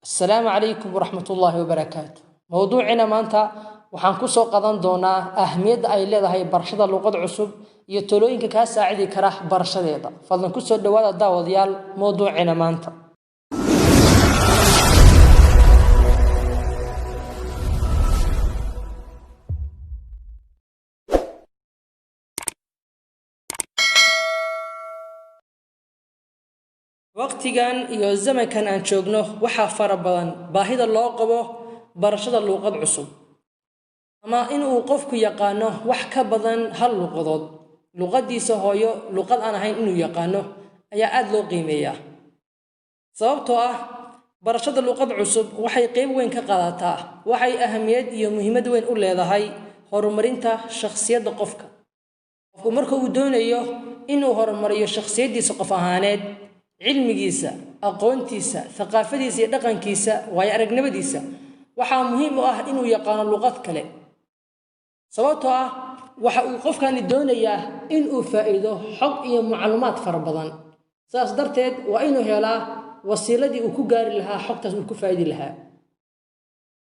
Asalaamu calaykum waraxmatullaahi wabarakaatu. Mowduucina maanta waxaan ku soo qadan doonaa ahmiyadda ay leedahay barashada luqad cusub iyo talooyinka kaa saacidi kara barashadeeda. Fadlan kusoo dhawaada, daawadayaal, mowduucina maanta. Waqtigan iyo zamankan aan joogno waxaa fara badan baahida loo qabo barashada luuqad cusub ama inuu qofku yaqaano wax ka badan hal luuqadood. Luqadiisa hooyo luqad aan ahayn inuu yaqaano ayaa aada loo qiimeeyaa, sababtoo ah barashada luuqad cusub waxay qeyb weyn ka qaadataa, waxay ahamiyad iyo muhiimad weyn u leedahay horumarinta shakhsiyadda qofka. Qofku marka uu doonayo inuu horumariyo shakhsiyaddiisa qof ahaaneed, cilmigiisa, aqoontiisa, thaqaafadiisa iyo dhaqankiisa, waayo aragnimadiisa, waxaa muhiim u ah inuu yaqaano luqad kale, sababtoo ah waxa uu qofkani doonayaa inuu faa'iido xog iyo macluumaad fara badan. Saas darteed waa inuu helaa wasiiladii uu ku gaari lahaa xogtaas uu ku faa'idi lahaa.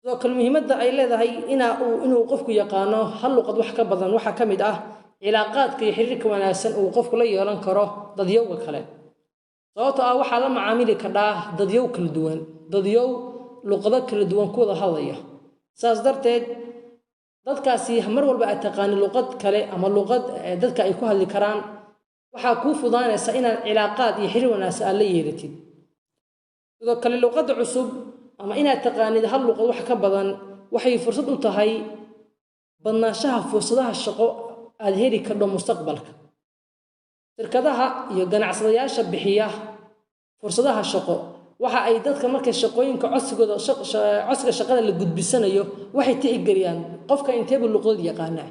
Sidoo kale muhiimadda ay leedahay inuu qofku yaqaano hal luqad wax ka badan waxaa ka mid ah cilaaqaadka iyo xiriirka wanaagsan uu qofku la yeelan karo dadyowga kale, sababtoo ah waxaa la macaamili kardhaa dadyow kala duwan, dadyow luqado kala duwan ku wada hadlaya. Saas darteed dadkaasi mar walba aad taqaani luqad kale ama luqad dadka ay ku hadli karaan, waxaa kuu fudaanaysa inaad cilaaqaad iyo xiriir wanaagsan aad la yeelatid. Sidoo kale luqadda cusub ama inaad taqaanid hal luqad wax ka badan waxay fursad u tahay badnaanshaha fursadaha shaqo aad heli kardho mustaqbalka. Shirkadaha iyo ganacsadayaasha bixiya fursadaha shaqo waxa ay dadka markay shaqooyinka codsigooda, codsiga shaqada la gudbisanayo, waxay tixgeliyaan qofka inteebuu luqadood yaqaanaa,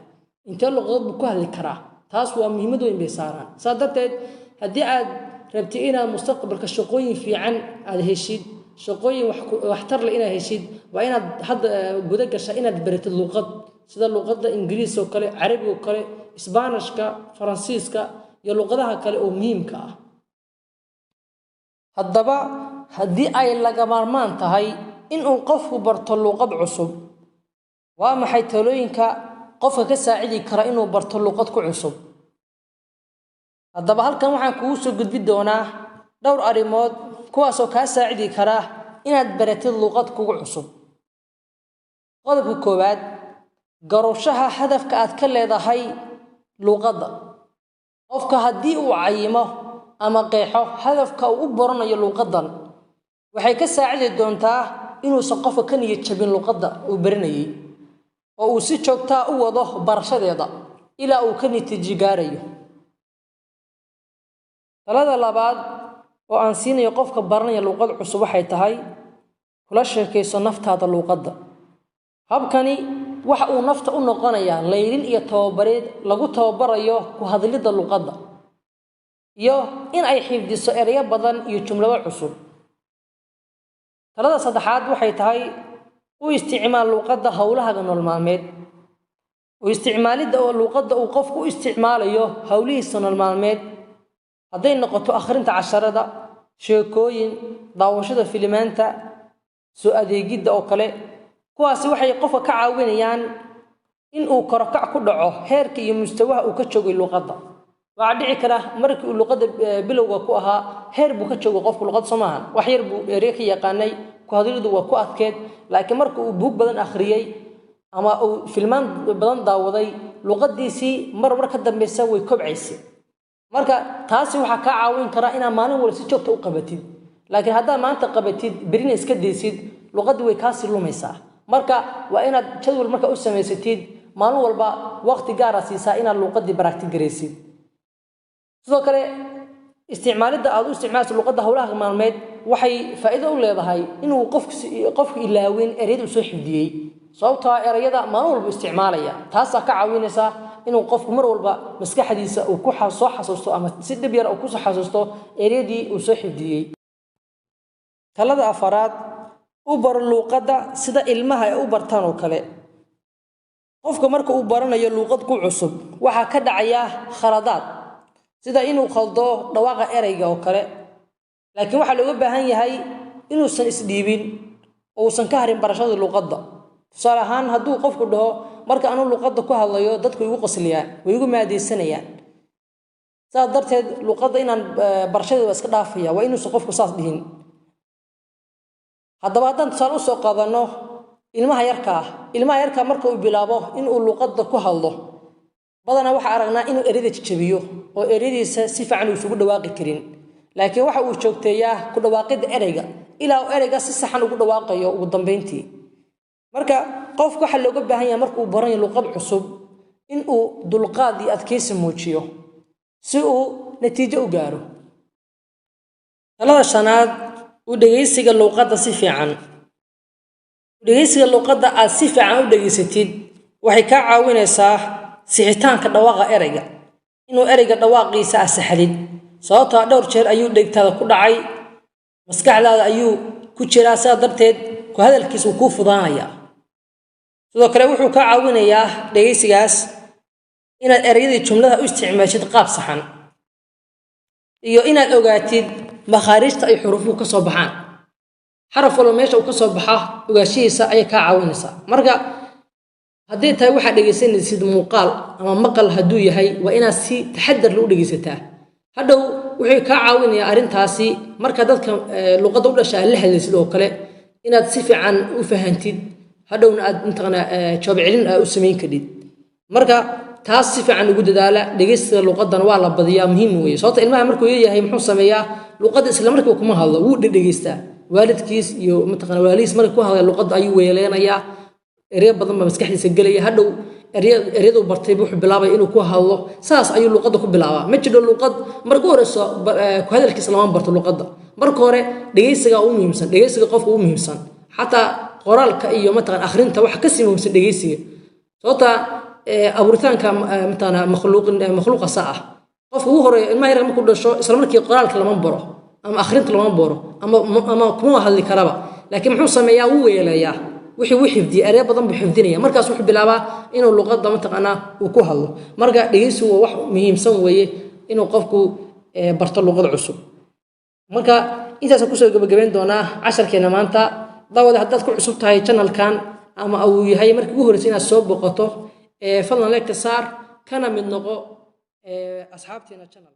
intee luqadood buu ku hadli karaa. Taas waa muhiimad weyn bay saaraan. Saas darteed haddii aad rabtid inaad mustaqbalka shaqooyin fiican aad heshid, shaqooyin waxtar leh inaad heshid, waa inaad hadda guda gashaa inaad baratid luqad, sida luqadda Ingiriis oo kale, Carabiga oo kale, Isbaanishka, Faransiiska iyo luqadaha kale oo muhiimka ah. Haddaba haddii ay laga maarmaan tahay inuu qofku barto luuqad cusub, waa maxay talooyinka qofka ka saacidi kara inuu barto luuqad ku cusub? Haddaba halkan waxaan kugu soo gudbi doonaa dhowr arrimood kuwaasoo kaa saacidi kara inaad baratid luuqad kugu cusub. Qodobka koowaad: garowshaha hadafka aad ka leedahay luuqadda. Qofka haddii uu cayimo ama qeexo hadafka uu u baranayo luuqaddan, waxay ka saacidi doontaa inuusan qofka ka niyad jabin luuqadda uu baranayay oo uu si joogtaa u wado barashadeeda ilaa uu ka natiijo gaarayo. Talada labaad oo aan siinayo qofka baranaya luuqad cusub waxay tahay: kula sheekayso naftaada luuqadda. Habkani waxa uu nafta u noqonayaa laylin iyo tababareed lagu tababarayo ku hadlidda luuqadda iyo in ay xifdiso ereyo badan iyo jumlado cusub. Talada saddexaad waxay tahay: u isticmaal luuqadda howlahaga nolol maalmeed. U isticmaalidda oo luuqadda uu qofku u isticmaalayo howlihiisa nolol maalmeed, hadday noqoto akhrinta casharada, sheekooyin, daawashada filimaanta, soo adeegidda oo kale, kuwaasi waxay qofka ka caawinayaan in uu korokac ku dhaco heerka iyo mustawaha uu ka joogay luuqadda. Waxaa dhici kara markii uu luqadda bilowga ku ahaa heer buu ka joogay qofku luqad, soo maahan? Wax yar buu erey ka yaqaanay, ku hadlidu waa ku adkeed. Laakiin marka uu buug badan akhriyey ama uu filmaan badan daawaday, luqadiisii mar mar ka dambeysa way kobcaysay. Marka taasi waxaa kaa caawin karaa inaad maalin walba si joogta u qabatid. Laakiin haddaad maanta qabatid, berina iska daysid, luqaddii way kaasii lumaysaa. Marka waa inaad jadwal marka u samaysatid, maalin walba waqti gaara siisaa inaad luuqaddii practice garaysid. Sidoo kale isticmaalidda aad u isticmaalayso luqadda howlaha maalmeed waxay faa'iido u leedahay inuu qofku ilaawin ereyada uu soo xifdiyey, sababtoo ah ereyada maalin walba isticmaalaya. Taasaa ka caawinaysa inuu qofku mar walba maskaxdiisa uu ku soo xasuusto ama si dhib yar uu kusoo xasuusto ereyadii uu soo xifdiyey. Talada afaraad: u baro luuqadda sida ilmaha ay u bartaan oo kale. Qofka marka uu baranayo luuqad ku cusub waxaa ka dhacaya khaladaad, sida inuu khaldo dhawaaqa ereyga oo kale, laakiin waxaa looga baahan yahay Inuusan isdhiibin oo uusan ka harin barashada luqadda. Tusaale ahaan, hadduu qofku dhaho: "Marka anuu luqadda ku hadlayo, dadku igu qosliyaan, way igu maadaysanayaan, saas darteed luqadda inaan barashadeeda waa iska dhaafaya," waa inuusan qofku saas dhihin. Haddaba haddaan tusaale usoo qaadanno ilmaha yarka ah, ilmaha yarkaa marka uu bilaabo inuu luqadda ku hadlo, badanaa waxaa aragnaa inuu ereyada jajabiyo oo ereyadiisa si fiican uu isugu dhawaaqi karin, laakiin waxa uu joogteeyaa ku dhawaaqidda ereyga ilaa uu ereyga si saxan ugu dhawaaqayo ugu dambeyntii. Marka qofku waxaa looga baahan yahay, marka uu baranayo luqad cusub, inuu dulqaad iyo adkaysi muujiyo si uu natiijo u gaaro. Talada shanaad: u dhegaysiga luuqadda si fiican. Dhegaysiga luuqadda aad si fiican u dhegaysatid waxay kaa caawinaysaa sixitaanka dhawaaqa ereyga, inuu ereyga dhawaaqiisa aad saxdid, sababtoo dhowr jeer ayuu dhegtaada ku dhacay, maskaxdaada ayuu ku jiraa, sidaa darteed ku hadalkiisa uu kuu fudaanayaa. Sidoo kale wuxuu kaa caawinayaa dhegaysigaas inaad ereyadii jumlada u isticmaashid qaab saxan iyo inaad ogaatid makhaariijta ay xuruufuhu ka soo baxaan. Xaraf walba meesha uu ka soo baxa ogaashihiisa ayay kaa caawinaysaa. Marka hadday tahay waxaad dhegaysanaysid muuqaal ama maqal hadduu yahay, waa inaad si taxadar leh u dhegaysataa. Hadhow wuxuu kaa caawinayaa arrintaasi marka dadka luqadda u dhasha aad la hadlaysid oo kale, inaad si fiican u fahantid, hadhowna aad mataqaanaa jawaab celin aad u samayn kadhid. Marka taas si fiican ugu dadaala. Dhegaysiga luqadana waa la badiyaa, muhiim weeye, sababta ilmaha markuu yaryahay muxuu sameeyaa? Luqadda isla markiiba kuma hadlo, wuu dhedhegeystaa waalidkiis iyo mataqana walaalihiis markay ku hadlaya luqadda ayuu weeleynayaa. Ereyo badan baa maskaxdiisa gelaya. Hadhow eryadu bartay wuxuu bilaabaya inuu ku hadlo, saas ayuu luqadda ku bilaabaa. Ma jidho luqad marka horeyso ku hadalkiisa lama barto luqadda. Marka hore dhegaysiga u muhiimsan, dhegaysiga qofka u muhiimsan. Xataa qoraalka iyo mataqan akhrinta waxa kasii muhiimsan dhegaysiga, sababta abuuritaanka mataqana makhluuqa saa ah. Qofka ugu horeeya, ilmaha yarka markuu dhasho, isla markii qoraalka lama baro ama akhrinta lama baro ama kuma hadli karaba, laakiin muxuu sameeyaa? Wuu weeleeyaa wixii wuu xifdiyay, ereyo badan buu xifdinaya. Markaas wuxuu bilaabaa inuu luqadda mataqaanaa uu ku hadlo. Marka dhegeysigu waa wax muhiimsan weeye inuu qofku barto luqad cusub. Marka intaasaan kusoo gabagabayn doonaa casharkeena maanta. Daawade, haddaad ku cusub tahay channelkan ama uu yahay markii ugu horreysay inaad soo boqoto, fadlan like-ta saar, kana mid noqo asxaabteena channel.